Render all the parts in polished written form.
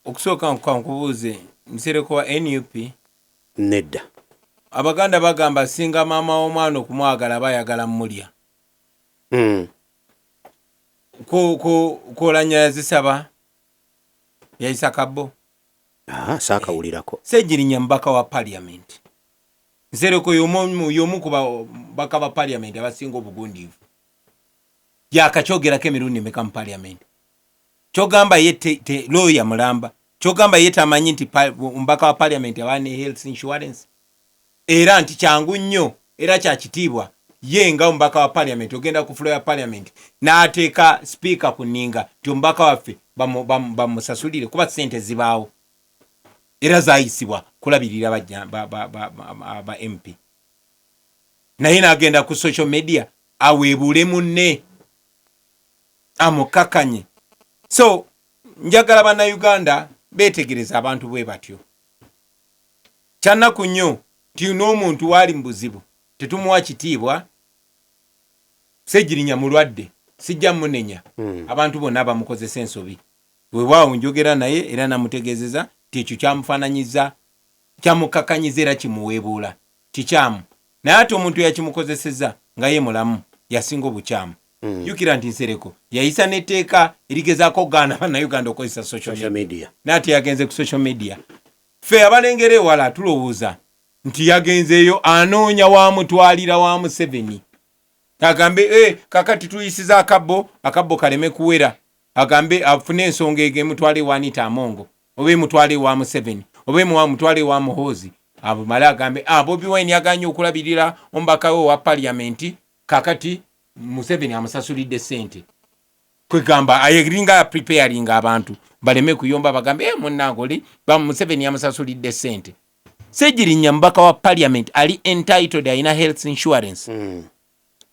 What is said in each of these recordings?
Okusooka nkubuuze, Nsereko wa NUP? Nedda. Abaganda bagamba singa maama w'omwana okumwagala aba ayagala mmulya. Kolanya yazisaba, yayisa kabbo. Ah, saakawulirako. Ssegirinya mubaka wa parliament. Nsereko y'omu ku babaka ba parliament abasinga obugundiivu. Yakakyogerako emirundi emeka mu parliament? Kyogamba ye te lawyer mulamba, kyogamba ye tamanyi nti omubaka wa parliament aba ne health insurance, era nti kyangu nnyo era kya kitiibwa ye nga omubaka wa parliament ogenda ku floor ya parliament n'ateeka speaker ku nninga nti omubaka waffe bamusasulire, kuba ssente zibaawo era zayisibwa kulabirira ba MP, naye n'agenda ku social media aweebuule munne, amukakanye. So njagala Bannayuganda beetegereza abantu bwe batyo. Kyannaku nnyo nti n'omuntu waali mu buzibu tetumuwa kitiibwa. Segirinya mulwadde, sijja munenya. Abantu bonna bamukozesa ensobi. Weewaawo njogera naye era namutegeezeza nti ekyo kyamufaananyiza, kyamukakanyiza era kimuweebuula, kikyamu, naye ate omuntu eyakimukozeseza nga ye mulamu yasinga obukyamu. Jjukira nti Nsereko yayisa n'etteeka erigezaako okugaana Bannayuganda okukozesa social social media. Media. Naye ate yagenze ku social media. Ffe abalengera ewala tulowooza nti yagenzeeyo anoonya wamutwalira wa Museveni, agambe, "Eh, kakati tuyisiza akabbo, akabbo kaleme kuwera," agambe afune ensonga ego emutwale ewa Anita Amongo oba emutwale ewa Museveni oba emutwale ewa Muhoozi, amale agambe, "Ah, Bobi Wine yaganye okulabirira omubaka we owa paliamenti, kakati Museveni amusasulidde sente." Kwegamba alinga preparing abantu baleme kuyomba, bagambe, "Eh, munnange oli Museveni yamusasulidde sente." Segirinya mubaka wa parliament, ali entitled, alina health insurance.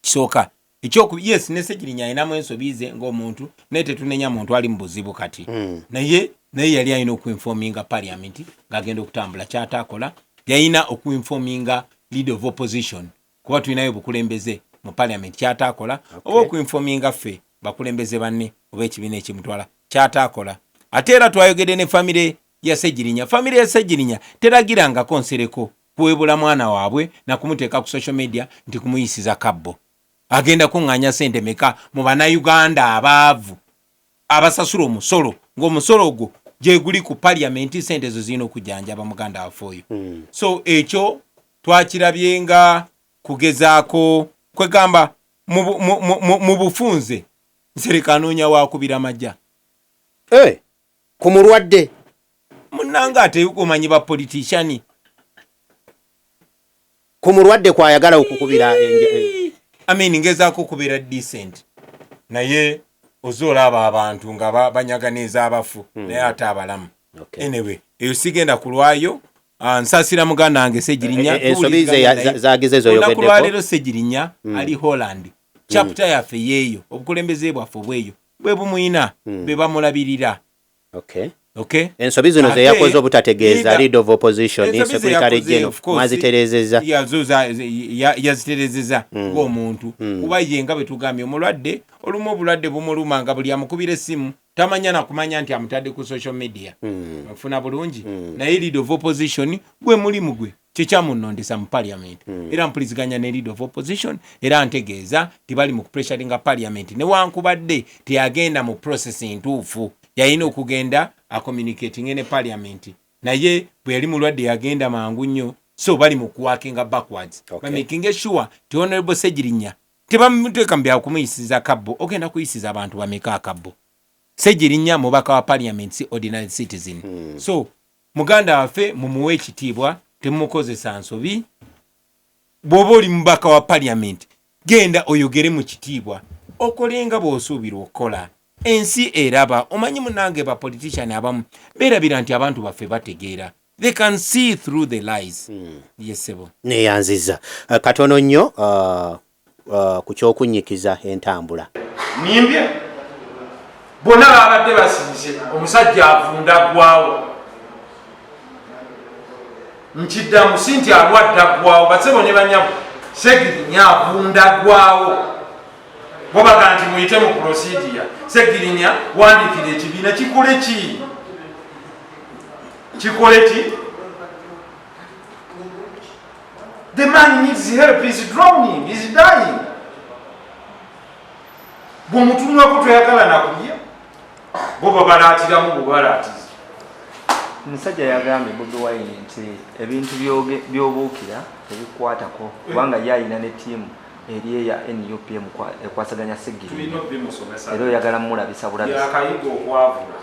Kisooka ekyoku, yes, ne Segirinya alinamu ensobi ze ng'omuntu, naye tetunenya muntu ali mu buzibu kati. Naye yali alina okuinforminga parliament ng'agenda okutambula, kyataakola. Yalina okuinforminga leader of opposition, kuba tulinayo obukulembeze mu parliament, kyataakola, oba okuinforminga ffe bakulembeze banne oba ekibiina ekimutwala, kyataakola. Ate era twayogedde ne famire ya Segirinya. Famire ya Segirinya teragirangako Nsereko kuwebula mwana waabwe nakumuteeka ku social media nti kumuyisiza kabbo. Agenda kuŋŋaanya sente meka mu Bannayuganda abaavu abasasula omusolo, ng'omusolo ogwo gyeguli ku paliamenti? Sente ezo zirina okujjanjaba muganda waffe oyo. So ekyo twakirabye nga kugezaako kwegamba mu bufunze Nsereko anoonya wakubira majja. Eh, ku mulwadde. Munnanga, ate omanyi ba politician. Ku mulwadde kwayagala okukubira. I mean, ngezaako okubeera decent, naye oza olaba abantu nga banyaganiza abafu, naye ate abalamu. Anyway, eyo sigenda kulwayo. Ah, nsasira muganda wange Segirinya. Ensobi ze zagize Olunaku zoyogeddeko. lwaleero Segirinya ali Holland. Chapter yaffe yeeyo, obukulembeze bwaffe obweyo bwe bumuyina, be bamulabirira. Okay. Ensobi zino ze Ate, yakoze obutategeeza leader of opposition, ensobi ze secretary yakoze, general, of course, mwazitereezezza? Zo yazitereezezza ng'omuntu, kuba ye nga bwe tugambye omulwadde, olumu obulwadde bumuluma nga buli amukubira essimu tamanya nakumanya nti amutadde ku social media. Nfuna bulungi, naye leader of opposition gwe mulimu gwe kyekyamunondesa mu parliament, era mpuliziganya ne leader of opposition, era ntegeeza nti bali mu kupressuringa parliament, newankubadde teyagenda mu process ntuufu. Yalina okugenda acommunicating ne parliament, naye bwe yali mulwadde yagenda mangu nnyo, so bali mu kuworkinga backwards, bamakinge sure ti Honorable Segirinya tebamuteeka mu byakumuyisiza kabbo. Ogenda kuyisiza abantu bameka akabbo? Segirinya mubaka wa parliament, si ordinary citizen. So muganda waffe mumuwe ekitiibwa, temumukozesa nsobi. Bw'oba oli mubaka wa parliament, genda oyogere mu kitiibwa, okole nga bw'osuubirwa okukola. Ensi eraba. Omanyi munange, ba politician abamu beerabira nti abantu baffe bategeera, they can see through the lies. Yes, sebo. Neyanziza. Katono nnyo ku kyokunnyikiza entambula. Nimbye bonna babadde basinze. Omusajja avunda aggwawo, nkiddamu, si nti alwadde aggwawo. Basebo ne banyabo, Segirinya avunda aggwawo. Bobaga nti muyite mu procedure, Segirinya wandiikira ekibiina kikole ki? Kikole ki? The man needs help, he's drowning, he's dying. Bw'omutunulako toyagala nakulya, bo babalaatiramu bubalaatizi. Omusajja yagambye Bobi Wine nti ebintu by'obuukira tebikwatako kubanga ye alina ne ttiimu eri eya NUP ekwasaganya Ssegirinya. Tulina obimusomesa. Era oyagala mumulabisa bulabisa. Yakayiga okwavula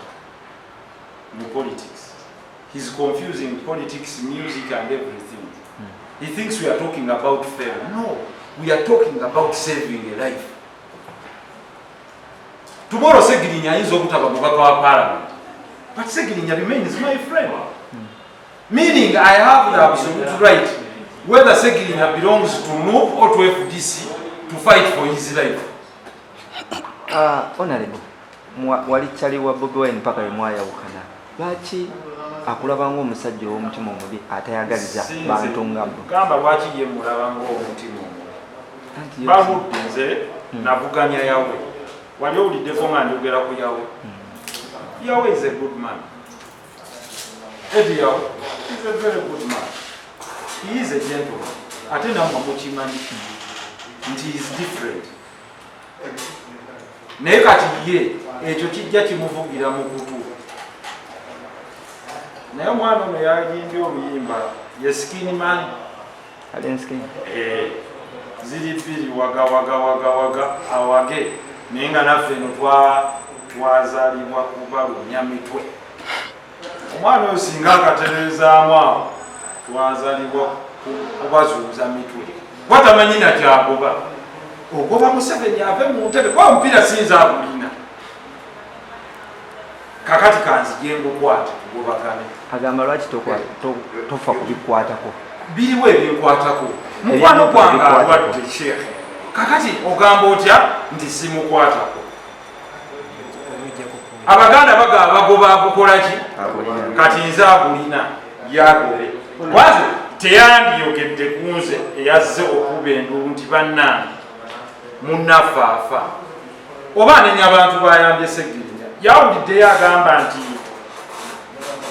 mu politics. He's confusing politics, music and everything. He thinks we are talking about fame. No, we are talking about saving a life. Tomorrow Ssegirinya ayinza obutaba mubaka wa parliament, but Ssegirinya remains my friend. Meaning I have the absolute right, whether Ssegirinya belongs to NUP or to FDC, to fight for his life. Honorable, wali kyali wa Bobi Wine mpaka lwe mwayawukana. Lwaki akulaba ng'omusajja ow'omutima omubi atayagaliza bantu nga bo? Gamba lwaki ye mulaba ng'omutima omubi? Anti ye- Baludde nze navuganya Yawe. Wali owuliddeko nga njogera ku Yawe? Yawe is a good man. Eddie Yawe is a very good man. He is a gentleman. Ate nammwe mukimanyi nti he is different. Naye kati ye ekyo kijja kimuvugira mu kutu. Naye omwana ono yayimbye oluyimba ye skin man. Alien Skin. Ziri bbiri waga waga waga waga awage, naye nga naffe eno twazaalibwa kubalumya mitwe. Omwana oyo singa akatereezaamu awo, twazaalibwa kubazuuza mitwe. Watamanyi nakyagoba, ogoba Museveni ave mu ntebe kuba omupiira sinza agulina. Kakati kanzije ngukwate tugobagane. Agamba lwaki tofa kubikwatako? Biriwo ebinkwatako. Mukwano gwange alwadde Sheikh. Kakati ogamba otya nti simukwatako? Abaganda bagaba bagoba kukola ki? Kati nze agulina yagobe. Waze teyandiyogedde ku nze eyazze okuba enduulu nti bannange munnaffe afa. Oba anenya abantu bayambye Ssegirinya. Yawuliddeyo agamba nti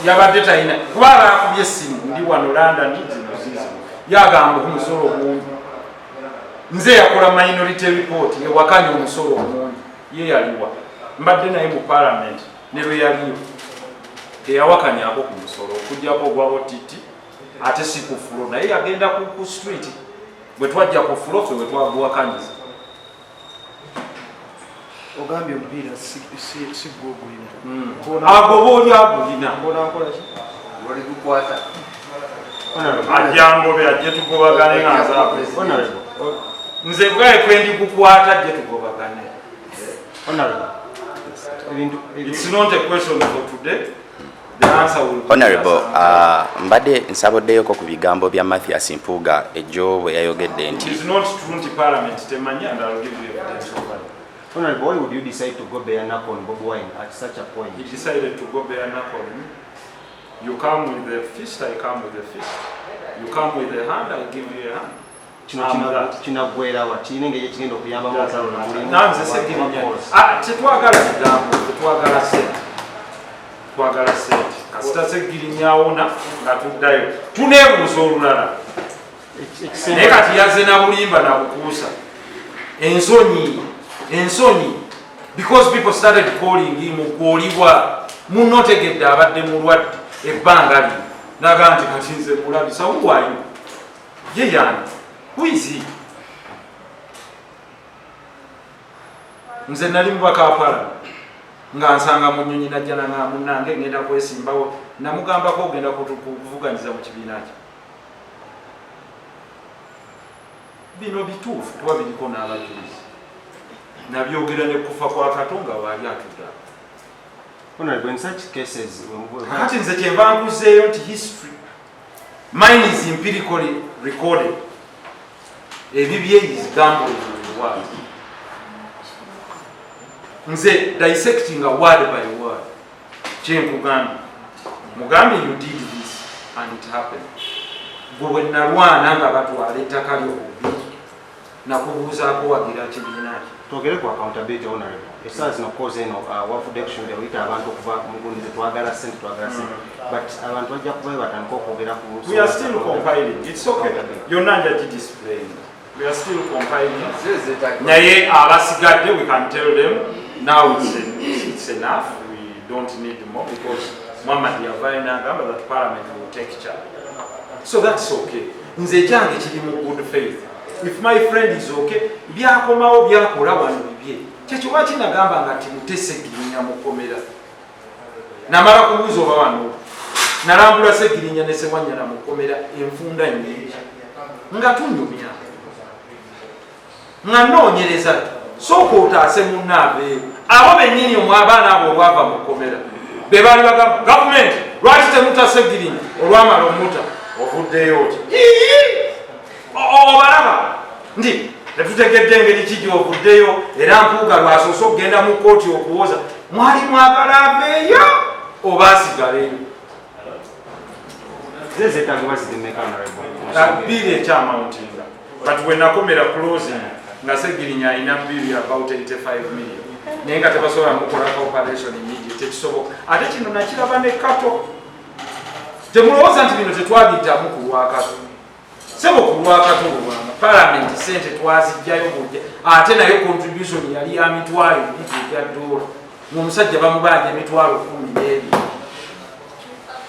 yabadde talina kuba abaakubye essimu ndi wano London zino zizo. Yagamba omusolo omungi. Nze yakola minority report ewakanya omusolo omungi. Ye yaliwa. Mbadde naye mu parliament ne lwe yaliyo. Teyawakanyaako ku musolo okuggyako ogwa OTT ate si ku fulo, naye yagenda ku street. Bwe twajja ku fulo ffe bwe twaguwakanyiza. Ogambye omupiira si gwe ogulina. Agoba oli agulina. Ng'onankola ki? Wali gukwata. Ajja ngobe ajje tugobagane nga nze Honorable. Nze bwaye kwendi kukwata ajje tugobagane. Honorable. Ebintu It's not a question for today. The answer will be Honorable, mbadde nsabuddeyoko ku bigambo bya Mathias Mpuuga ejjo bwe yayogedde nti It is not true nti parliament temanyi, and I'll give you evidence over it. Honorable, why would you decide to go bare knuckle on Bobi Wine at such a point? He decided to go bare knuckle on me. You come with the fist, I come with the fist. You come with a hand, I give you a hand. Kino I'm that. kinaggwerawa, kirina engeri ekigenda okuyambamu olutalo lwe mulimu? Nanze Ssegirinya. Tetwagala bigambo, tetwagala ssente. Twagala ssente. Kasita Ssegirinya awona nga tuddayo. Tuneebuuza olulala. Naye kati yazze na bulimba na bukuusa. Ensonyi, ensonyi. Because people started calling him gw'oliwa. Munnotegedde abadde mulwadde ebbanga lino. N'agamba nti kati nze mulabisa, who are you? Ye yani? Who is he? Nze nali mubaka wa parliament nga nsanga mu nnyonyi najja nanga munnange ngenda kwesimbawo, namugambako ogenda kuvuganyiza mu kibiina kye. Bino bituufu kuba biriko n'abajulizi. Nabyogera ne kufa kwa Kato nga waali atudde awo. Honorable, in such cases, when we Kakati nze kyenva nkuzeeyo nti history mine is empirically recorded. Ebibye is gambling with words. Nze dissecting a word by word. Kyenkugambye, mugambe you did this and it happened. Gwe bwe nalwana nga batwala ettaka lyo bubi. Nakubuuzaako wagira kibiina ki? Twogere ku accountability, honorable. Essaawa zino koze eno wavudde ku media oyita abantu okuva mu gundi ze twagala sente, twagala sente, but abantu bajja kuvayo batandika okwogera ku We are still compiling. It's okay. Yonna nja gidisplaying. We are still compiling. Naye abasigadde, we can tell them now it's enough. We don't need more because Muhammad yavaayo n'agamba that parliament will take charge. So that's okay. Nze ekyange kiri mu good faith. If my friend is okay, byakomawo byakola wano bibye. Kyekyo lwaki nagamba nga timutesegirinya mukomera. Namala kubuuza oba wano nalambula Segirinya ne Sewanyana mukomera enfunda nyingi nga tunyumya nga noonyereza. Sooka otaase munnaaveeyo. Abo bennyini omw abaana abo olwava mu kkomera be baali bagamba gavumenti lwaki temuta Segirinya, olwamala omuta ovuddeyo oti obalaba nti tetutegedde engeri ki gyovuddeyo. Era Mpuuga lwasoose okugenda mu kkooti okuwoza, mwali mwagala aveeyo oba asigaleyo? Ze zeetagibwa ziri mmeka, honorable? Bill ekyamountinga, but we nakomera closing nga Segirinya alina bill about 85 million, naye nga tebasobola mukolako operation immediate, tekisoboka. Ate kino nakiraba ne Kato. Temulowooza nti bino tetwabiyitamu ku lwakato, sebo. Ku lwakato lwanga palamenti sente twazijjayo bujja, ate nayo contribution yali ya 20,000 egya dola, ngaomusajja bamubanja 12,000.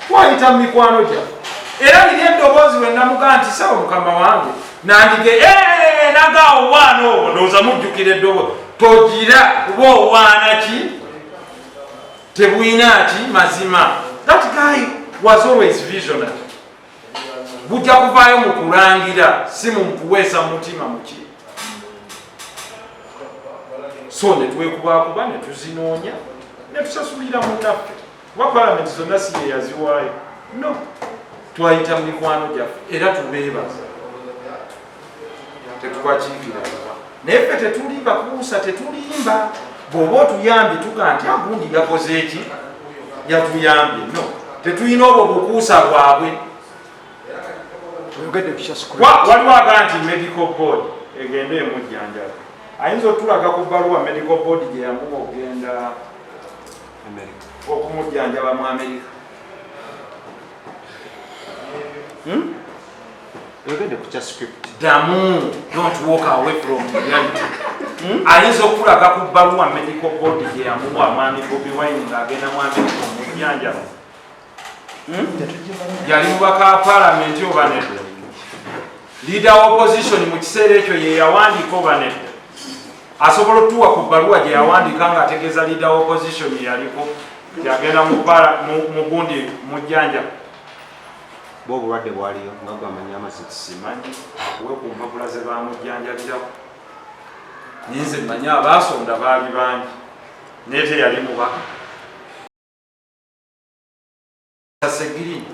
Twayita mu mikwano gyaffe, era liri eddoboozi lwe namugaa nti sebo mukama wange nandike naga owaana obwo, ndowooza mujjukira eddoboozi, togira kuba owaana ki tebulina ki mazima. That guy was always visionary. Bujja kuvaayo mu kulangira, si mu kuweesa mutima muki. So ne twekubakuba ne tuzinoonya ne tusasulira munnaffe, kuba palamenti zonna si ye yaziwaayo. No, twayita mu mikwano gyaffe era tubeebaza, tetubakiikira buba. Naye ffe tetulimba kuusa, tetulimba. Bw'oba otuyambye tuga nti agundi yakoze eki, yatuyambye. No, tetulina obwo bukuusa bwabwe. Oyogedde ku kya script. Waliwo aga nti medical board egende emujjanjaba. Ayinza otulaga ku bbaluwa medical board gye yamuwa okugenda America okumujjanjaba mu Amerika? Oyogedde ku kya script. Ddamu, don't walk away from reality. Ayinza okulaga ku bbaluwa medical board gye yamuwa mwami Bobi Wine ng'agenda mu Amerika omujjanjaba? Yali mubaka wa palamenti oba nedda? Leader wa opposition mu kiseera ekyo ye yawandiika oba nedda? Asobola otuwa ku bbaluwa gye yawandiika ng'ategeeza leader wa opposition yeyaliko tyagenda mu gundi mujjanjaba? Bwa obulwadde bwaliyo nga gwamanyi amazima. Simanyi, we ku mpapula ze bamujjanjabirako. Ninze mmanyi abaasonda baali bangi, naye teyali mubaka Segirinya.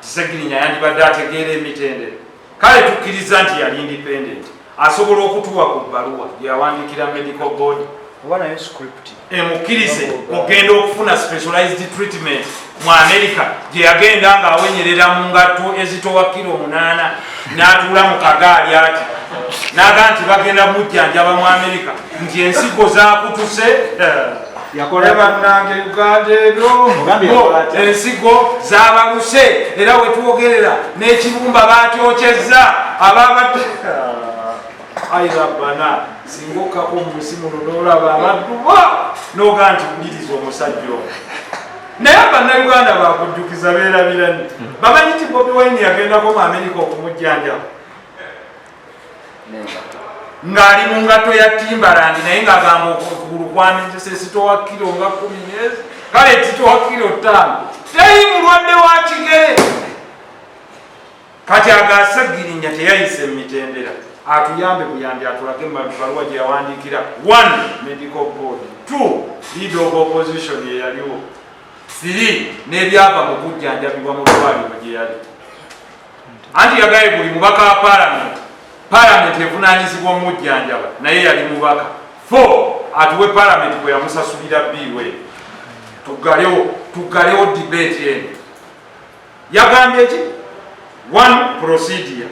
Segirinya yandibadde ategeera emitendera. Kale tukkiriza nti yali independent, asobola okutuwa ku bbaluwa gye yawandiikira medical board oba nayo script emukkirize ogenda okufuna specialized treatment mu America, gye yagenda ng'awenyerera mu ngatto ezitowa kiro 8, n'atuula mu kagaali ati n'aga nti bagenda mujjanjaba mu America, nti ensigo zakutuse. Yakola bannange Uganda eno. Ogambye yakola atya? Ensigo zabaluse, era wetwogerera n'ekibumba bakyokyezza ababadde. Ayi rabbana, singa okkako mu nsi muno n'olaba abadduba noga nti wuliriza omusajja ono. Naye Bannayuganda bakujjukiza beerabira nnyo. Bamanyi nti Bobi Wine yagendako mu Amerika okumujjanjaba ng'ali mu ngatto ya Timberland, naye ng'agamba okugulu kwamenyese, esitowa kiro nga 10 nezi, kale titowa kiro 5, teri mulwadde wa kigere. Kati agasegirinya teyayise emitendera. Atuyambe buyambi, atulage baluwa gye yawandiikira one medical board, two leader of opposition eyaliwo, three n'ebyava mu kujjanjabibwa mu ddwaliro gye yali. Anti yagaye buli mubaka wa palamenti, palamenti evunanyizibwa omujjanjaba, naye yali mubaka. Four, atuwe palamenti bwe yamusasulira bill eyo, tuggalewo, tuggalewo debate eno. Yagambye ki? One, procedure.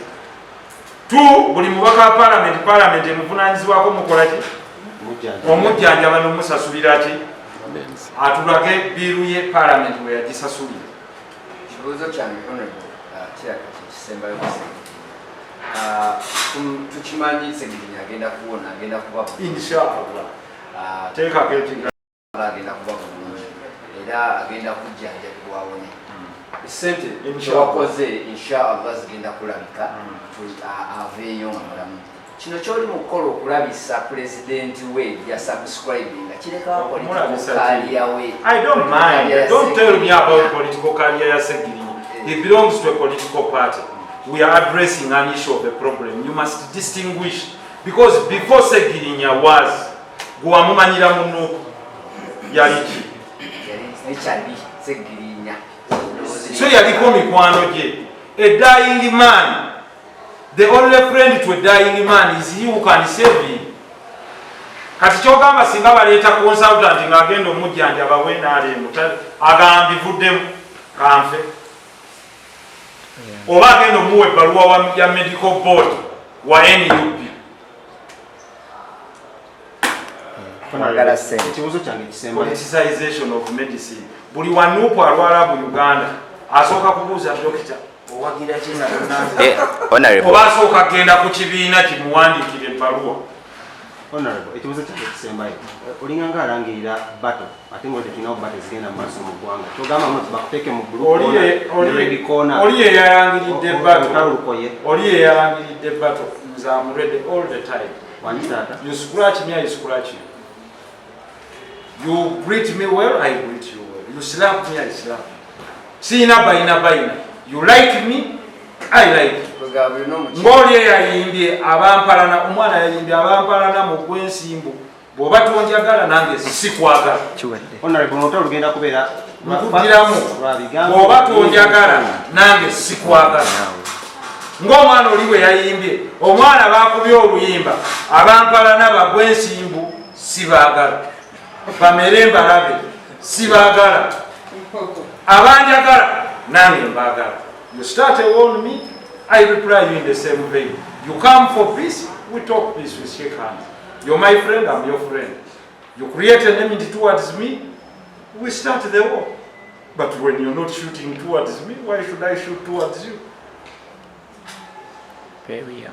Two, buli mubaka wa palamenti, palamenti emuvunanyizibwako mukolaki, omujjanjaba nomusasulira ki, atulage bill ye palamenti we yagisasulira. Kibuuzo kyange, honorable, kiraka kyekisembayo ku Segirinya. Tukimanyi Segirinya agenda kuwona, agenda kuba bulungi. Inshallah. Teekako ekigambo. Agenda kuba bulungi era agenda kujjanjabibwa awone. Sente Inshallah. kyewakoze, inshallah, zigenda kulabika, aveeyo nga mulamu. Kino kyoli mu kukola okulabisa pulezidenti we ya subscribinga kirekawo political Okumulabisa ki? career we. I don't mind. Career ya Don't tell me Segirinya. about political career ya Segirinya. He belongs to a political party. We are addressing an issue of a problem. You must distinguish, because before Segirinya was, gwamumanyira mu NUP yali ki? Yali Richard Segirinya. So yaliko mikwano gye. A dying man, the only friend to a dying man is he who can save him. Kati kyogamba singa baleeta consultant ng'agenda omujjanjaba wenaalemu, agamba bivuddemu kanfe, oba agenda omuwa ebbaluwa ya medical board wa NUP. Mwagala ssente. Ekibuuzo kyange kisembayo. Politicization of medicine. Buli wa NUP alwala mu Uganda asooka kubuuza dokita, owagira ki nga tonanze? Honorable. Oba asooka kgenda ku kibiina kimuwandiikira ebbaluwa. Honorable, ekibuuzo kyange kisembayo. Olinga nga alangirira battle, ate nga tulinawo battle ezigenda mu maaso mu ggwanga. Kyogamba muno bakuteeke mu blue corner ne red corner. Oli yeyalangiridde battle. Olutalo lukoye. Oli yeyalangiridde battle. Nze am ready all the time. Wangi taata. You scratch me, I scratch you. You greet me well, I greet you well. You slap me, I slap you. Siina bayina bayina. You like me, I like you. Ng'oli eyayimbye abampalana, omwana yayimbye abampalana mu gwensimbu, bw'oba tonjagala nange sikwagala. Kiwedde. Honorable, olutalo lugenda kubeera Nkugiramu, lwa bigambo. bw'oba tonjagala nange sikwagala. Ng'omwana oli bwe yayimbye, omwana bakubye oluyimba, abampalana bagwensimbu sibaagala, bamere mbalabe sibaagala, abanjagala nange mbaagala. You start a war on me, I reply you in the same vein. You come for peace, we talk peace, we shake hands. You're my friend, I'm your friend. You create an enmity towards me, we start the war. But when you're not shooting towards me, why should I shoot towards you?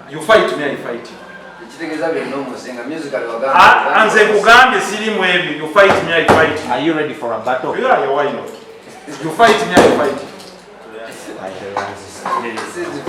You fight me, I fight you. Ekitegeeza byonna omusenga musical. Ah, nze nkugambye sirimu ebyo. You fight me, I fight you. Are you ready for a battle? Yeah, why not? You fight me, I fight you. Since